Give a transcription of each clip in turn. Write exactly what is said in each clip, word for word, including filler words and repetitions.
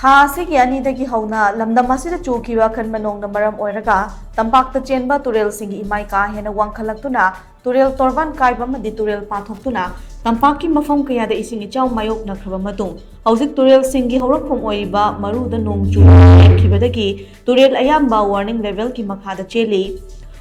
ꯊꯥ ꯑꯁꯤꯒꯤ ꯑꯅꯤꯗꯒꯤ ꯍꯧꯅ ꯂꯝꯗꯝ ꯑꯁꯤꯗ ꯆꯨꯈꯤꯕ ꯑꯈꯟꯕ ꯅꯣꯡꯅ ꯃꯔꯝ ꯑꯣꯏꯔꯒ ꯇꯝꯄꯥꯛꯇ ꯆꯦꯟꯕ ꯇꯨꯔꯦꯜꯁꯤꯡꯒꯤ ꯏꯃꯥꯏ ꯀꯥ ꯍꯦꯟꯅ ꯋꯥꯡꯈꯠꯂꯛꯇꯨꯅ ꯇꯨꯔꯦꯜ ꯇꯣꯔꯕꯥꯟ ꯀꯥꯏꯕ ꯑꯃꯗꯤ ꯇꯨꯔꯦꯜ ꯄꯥꯊꯣꯛꯇꯨꯅ ꯇꯝꯄꯥꯛꯀꯤ ꯃꯐꯝ ꯀꯌꯥꯗ ꯏꯁꯤꯡ ꯏꯆꯥꯎ ꯃꯥꯌꯣꯛꯅꯈ꯭ꯔꯕ ꯃꯇꯨꯡ, ꯍꯧꯖꯤꯛ ꯇꯨꯔꯦꯜꯁꯤꯡꯒꯤ ꯍꯧꯔꯛꯐꯝ ꯑꯣꯏꯔꯤꯕ ꯃꯔꯨꯗ ꯅꯣꯡ ꯆꯨꯈꯤꯕꯗꯒꯤ ꯇꯨꯔꯦꯜ ꯑꯌꯥꯝꯕ ꯋꯥꯔꯅꯤꯡ ꯂꯦꯚꯦꯜꯒꯤ ꯃꯈꯥꯗ ꯆꯦꯜꯂꯤ꯫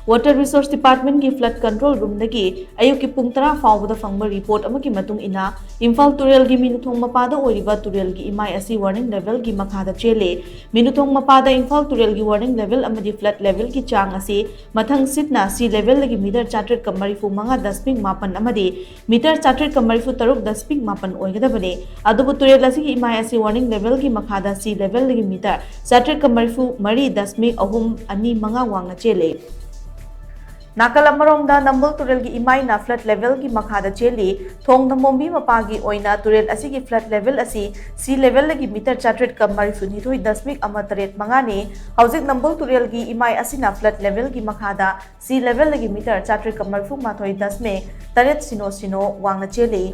Water Resource Departmentꯀꯤ flood control roomꯗꯒꯤ ꯑꯌꯨꯛꯀꯤ ꯄꯨꯡ ꯇꯔꯥ ꯐꯥꯎꯕꯗ ꯐꯪꯕ report ꯑꯃꯒꯤ ꯃꯇꯨꯡ ꯏꯟꯅ, ꯏꯝꯐꯥꯜ ꯇꯨꯔꯦꯜꯒꯤ ꯃꯤꯅꯨꯊꯣꯡ ꯃꯄꯥꯗ ꯑꯣꯏꯔꯤꯕ ꯇꯨꯔꯦꯜꯒꯤ ꯏꯃꯥꯏ ꯑꯁꯤ warning levelꯒꯤ ꯃꯈꯥꯗ ꯆꯦꯜꯂꯤ꯫ ꯃꯤꯅꯨꯊꯣꯡ ꯃꯄꯥꯗ ꯏꯝꯐꯥꯜ ꯇꯨꯔꯦꯜꯒꯤ warning level ꯑꯃꯗꯤ flood levelꯒꯤ ꯆꯥꯡ ꯑꯁꯤ ꯃꯊꯪ ꯁꯤꯠꯅ sea levelꯗꯒꯤ meter ꯆꯥꯇ꯭ꯔꯦꯠꯀ ꯃꯔꯤꯐꯨ ꯃꯉꯥ ꯗꯁꯃꯤꯛ ꯃꯥꯄꯟ ꯑꯃꯗꯤ meter ꯆꯥꯇ꯭ꯔꯦꯠꯀ ꯃꯔꯤꯐꯨ ꯇꯔꯨꯛ ꯗꯁꯃꯤꯛ ꯃꯥꯄꯟ ꯑꯣꯏꯒꯗꯕꯅꯤ꯫ ꯑꯗꯨꯕꯨ ꯇꯨꯔꯦꯜ ꯑꯁꯤꯒꯤ ꯏꯃꯥꯏ ꯑꯁꯤ warning levelꯒꯤ ꯃꯈꯥꯗ sea levelꯗꯒꯤ meter ꯆꯥꯇ꯭ꯔꯦꯠꯀ ꯃꯔꯤꯐꯨ ꯃꯔꯤ ꯗꯁꯃꯤꯛ ꯑꯍꯨꯝ ꯑꯅꯤ ꯃꯉꯥ ꯋꯥꯡꯅ ꯆꯦꯜꯂꯤ꯫ ꯅꯥꯀꯜ ꯑꯃꯔꯣꯝꯗ ꯅꯝꯕꯨꯜ ꯇꯨꯔꯦꯜꯒꯤ ꯏꯃꯥꯏꯅ flood levelꯒꯤ ꯃꯈꯥꯗ ꯆꯦꯜꯂꯤ꯫ ꯊꯣꯡ ꯅꯝꯕꯣꯝꯕꯤ ꯃꯄꯥꯒꯤ ꯑꯣꯏꯅ ꯇꯨꯔꯦꯜ ꯑꯁꯤꯒꯤ flood level ꯑꯁꯤ sea levelꯗꯒꯤ meter ꯆꯥꯇ꯭ꯔꯦꯠꯀ ꯃꯔꯤꯐꯨ ꯅꯤꯊꯣꯏ ꯗꯁꯃꯤꯛ ꯑꯃ ꯇꯔꯦꯠ ꯃꯉꯥꯅꯤ꯫ ꯍꯧꯖꯤꯛ ꯅꯝꯕꯨꯜ ꯇꯨꯔꯦꯜꯒꯤ ꯏꯃꯥꯏ ꯑꯁꯤꯅ flood levelꯒꯤ ꯃꯈꯥꯗ sea levelꯗꯒꯤ meter ꯆꯥꯇ꯭ꯔꯦꯠꯀ ꯃꯔꯤꯐꯨ ꯃꯥꯊꯣꯏ ꯗꯁꯃꯤꯛ ꯇꯔꯦꯠ ꯁꯤꯅꯣ ꯁꯤꯅꯣ ꯋꯥꯡꯅ ꯆꯦꯜꯂꯤ꯫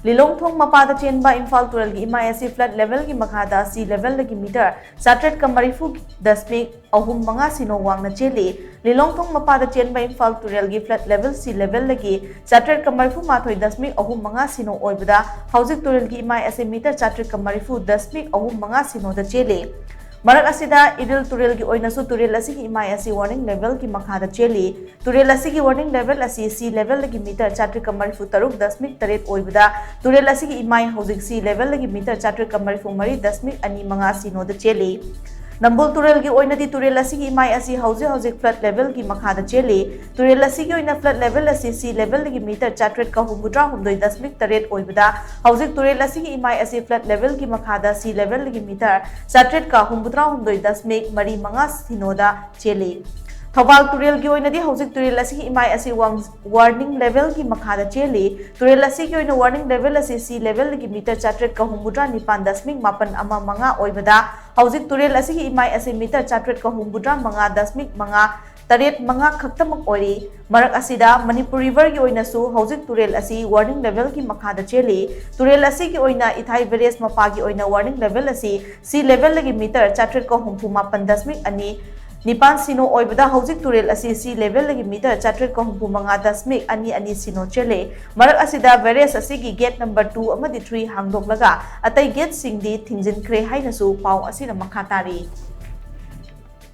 ꯂꯤꯂꯣꯡ ꯊꯣꯡ ꯃꯄꯥꯗ ꯆꯦꯟꯕ ꯏꯝꯐꯥꯜ ꯇꯨꯔꯦꯜꯒꯤ ꯏꯃꯥꯏ ꯑꯁꯤ flood levelꯒꯤ ꯃꯈꯥꯗ sea levelꯗꯒꯤ meter ꯆꯥꯇ꯭ꯔꯦꯠꯀ ꯃꯔꯤꯐꯨ ꯗꯁꯃꯤꯛ ꯑꯍꯨꯝ ꯃꯉꯥ ꯁꯤꯅꯣ ꯋꯥꯡꯅ ꯆꯦꯜꯂꯤ꯫ ꯂꯤꯂꯣꯡ ꯊꯣꯡ ꯃꯄꯥꯗ ꯆꯦꯟꯕ ꯏꯝꯐꯥꯜ ꯇꯨꯔꯦꯜꯒꯤ flood level sea levelꯗꯒꯤ ꯆꯥꯇ꯭ꯔꯦꯠꯀ ꯃꯔꯤꯐꯨ ꯃꯥꯊꯣꯏ ꯗꯁꯃꯤꯛ ꯑꯍꯨꯝ ꯃꯉꯥ ꯁꯤꯅꯣ ꯑꯣꯏꯕꯗ ꯍꯧꯖꯤꯛ ꯇꯨꯔꯦꯜꯒꯤ ꯏꯃꯥꯏ ꯑꯁꯤ meter ꯆꯥꯇ꯭ꯔꯦꯠꯀ ꯃꯔꯤꯐꯨ ꯗꯁꯃꯤꯛ ꯑꯍꯨꯝ ꯃꯉꯥ ꯁꯤꯅꯣꯗ ꯆꯦꯜꯂꯤ꯫ ꯃꯔꯛ ꯑꯁꯤꯗ ꯏꯔꯤꯜ ꯇꯨꯔꯦꯜꯒꯤ ꯑꯣꯏꯅꯁꯨ ꯇꯨꯔꯦꯜ ꯑꯁꯤꯒꯤ ꯏꯃꯥꯏ ꯑꯁꯤ warning levelꯒꯤ ꯃꯈꯥꯗ ꯆꯦꯜꯂꯤ꯫ ꯇꯨꯔꯦꯜ ꯑꯁꯤꯒꯤ warning level ꯑꯁꯤ sea levelꯗꯒꯤ meter ꯆꯥꯇ꯭ꯔꯦꯠꯀ ꯃꯔꯤꯐꯨ ꯇꯔꯨꯛ ꯗꯁꯃꯤꯛ ꯇꯔꯦꯠ ꯑꯣꯏꯕꯗ ꯇꯨꯔꯦꯜ ꯑꯁꯤꯒꯤ ꯏꯃꯥꯏ ꯍꯧꯖꯤꯛ sea levelꯗꯒꯤ meter ꯆꯥꯇ꯭ꯔꯦꯠꯀ ꯃꯔꯤꯐꯨ ꯃꯔꯤ ꯗꯁꯃꯤꯛ ꯑꯅꯤ ꯃꯉꯥ ꯁꯤꯅꯣꯗ ꯆꯦꯜꯂꯤ꯫ ꯅꯝꯕꯨꯜ ꯇꯨꯔꯦꯜꯒꯤ ꯑꯣꯏꯅꯗꯤ ꯇꯨꯔꯦꯜ ꯑꯁꯤꯒꯤ ꯏꯃꯥꯏ ꯑꯁꯤ ꯍꯧꯖꯤꯛ ꯍꯧꯖꯤꯛ flood levelꯒꯤ ꯃꯈꯥꯗ ꯆꯦꯜꯂꯤ꯫ ꯇꯨꯔꯦꯜ ꯑꯁꯤꯒꯤ ꯑꯣꯏꯅ flood level ꯑꯁꯤ sea levelꯗꯒꯤ meter ꯆꯥꯇ꯭ꯔꯦꯠꯀ ꯍꯨꯝꯐꯨꯇꯔꯥ ꯍꯨꯝꯗꯣꯏ ꯗꯁꯃꯤꯛ ꯇꯔꯦꯠ ꯑꯣꯏꯕꯗ ꯍꯧꯖꯤꯛ ꯇꯨꯔꯦꯜ ꯑꯁꯤꯒꯤ ꯏꯃꯥꯏ ꯑꯁꯤ flood levelꯒꯤ ꯃꯈꯥꯗ sea levelꯗꯒꯤ meter ꯆꯥꯇ꯭ꯔꯦꯠꯀ ꯍꯨꯝꯐꯨꯇꯔꯥ ꯍꯨꯝꯗꯣꯏ ꯗꯁꯃꯤꯛ ꯃꯔꯤ ꯃꯉꯥ ꯁꯤꯅꯣꯗ ꯆꯦꯜꯂꯤ꯫ ꯊꯧꯕꯥꯜ ꯇꯨꯔꯦꯜꯒꯤ ꯑꯣꯏꯅꯗꯤ ꯍꯧꯖꯤꯛ ꯇꯨꯔꯦꯜ ꯑꯁꯤꯒꯤ ꯏꯃꯥꯏ ꯑꯁꯤ ꯋꯥꯡ-, warning levelꯒꯤ ꯃꯈꯥꯗ ꯆꯦꯜꯂꯤ꯫ ꯇꯨꯔꯦꯜ ꯑꯁꯤꯒꯤ ꯑꯣꯏꯅ warning level ꯑꯁꯤ sea levelꯗꯒꯤ meter ꯆꯥꯇ꯭ꯔꯦꯠꯀ ꯍꯨꯝꯐꯨꯇꯔꯥ ꯅꯤꯄꯥꯟ ꯗꯁꯃꯤꯛ ꯃꯥꯄꯟ ꯑꯃ ꯃꯉꯥ ꯑꯣꯏꯕꯗ ꯍꯧꯖꯤꯛ ꯇꯨꯔꯦꯜ ꯑꯁꯤꯒꯤ ꯏꯃꯥꯏ ꯑꯁꯤ meter ꯆꯥꯇ꯭ꯔꯦꯠꯀ ꯍꯨꯝꯐꯨꯇꯔꯥ ꯃꯉꯥ ꯗꯁꯃꯤꯛ ꯃꯉꯥ ꯇꯔꯦꯠ ꯃꯉꯥ ꯈꯛꯇꯃꯛ ꯑꯣꯏꯔꯤ꯫ ꯃꯔꯛ ꯑꯁꯤꯗ ꯃꯅꯤꯄꯨꯔ ꯔꯤꯚꯔꯒꯤ ꯑꯣꯏꯅꯁꯨ ꯍꯧꯖꯤꯛ ꯇꯨꯔꯦꯜ ꯑꯁꯤ ꯋꯥꯔꯅꯤꯡ ꯂꯦꯚꯦꯜꯒꯤ ꯃꯈꯥꯗ ꯆꯦꯜꯂꯤ꯫ ꯇꯨꯔꯦꯜ ꯑꯁꯤꯒꯤ ꯑꯣꯏꯅ ꯏꯊꯥꯏ ꯕꯦꯔꯦꯖ ꯃꯄꯥꯒꯤ ꯑꯣꯏꯅ ꯋꯥꯔꯅꯤꯡ ꯂꯦꯚꯦꯜ ꯑꯁꯤ ꯁꯤ ꯂꯦꯚꯦꯜꯗꯒꯤ ꯃꯤꯇꯔ ꯆꯥꯇ꯭ꯔꯦꯠꯀ ꯍꯨꯝꯐꯨ ꯃꯥꯄꯟ ꯗꯁꯃꯤꯛ ꯑꯅꯤ ꯅꯤꯄꯥꯟ ꯁꯤꯅꯣ ꯑꯣꯏꯕꯗ, ꯍꯧꯖꯤꯛ ꯇꯨꯔꯦꯜ ꯑꯁꯤ ꯁꯤ ꯂꯦꯚꯦꯜꯗꯒꯤ ꯃꯤꯇꯔ ꯆꯥꯇ꯭ꯔꯦꯠꯀ ꯍꯨꯝꯐꯨ ꯃꯉꯥ ꯗꯁꯃꯤꯛ ꯑꯅꯤ ꯑꯅꯤ ꯁꯤꯅꯣ ꯆꯦꯜꯂꯤ꯫ ꯃꯔꯛ ꯑꯁꯤꯗ ꯕꯦꯔꯦꯖ ꯑꯁꯤꯒꯤ ꯒꯦꯠ ꯅꯝꯕꯔ ꯇꯨ ꯑꯃꯗꯤ ꯊ꯭ꯔꯤ ꯍꯥꯡꯗꯣꯛꯂꯒ ꯑꯇꯩ ꯒꯦꯠꯁꯤꯡꯗꯤ ꯊꯤꯡꯖꯤꯟꯈ꯭ꯔꯦ ꯍꯥꯏꯅꯁꯨ ꯄꯥꯎ ꯑꯁꯤꯅ ꯃꯈꯥ ꯇꯥꯔꯤ꯫